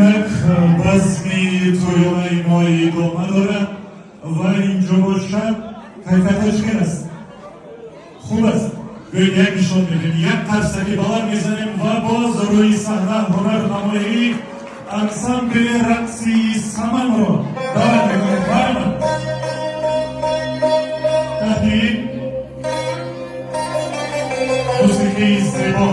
Инак базми тӯёнаи мо идома дорад ва инҷо бошад, кайфияташ хел аст, хуб аст. Биёед, як нишон медиҳем, як қарсаки баланд мезанем ва боз рӯи саҳна ҳунарнамоии ансамбли рақси Саманро даъват мекунем. Барма таҳти мусиқии зебо.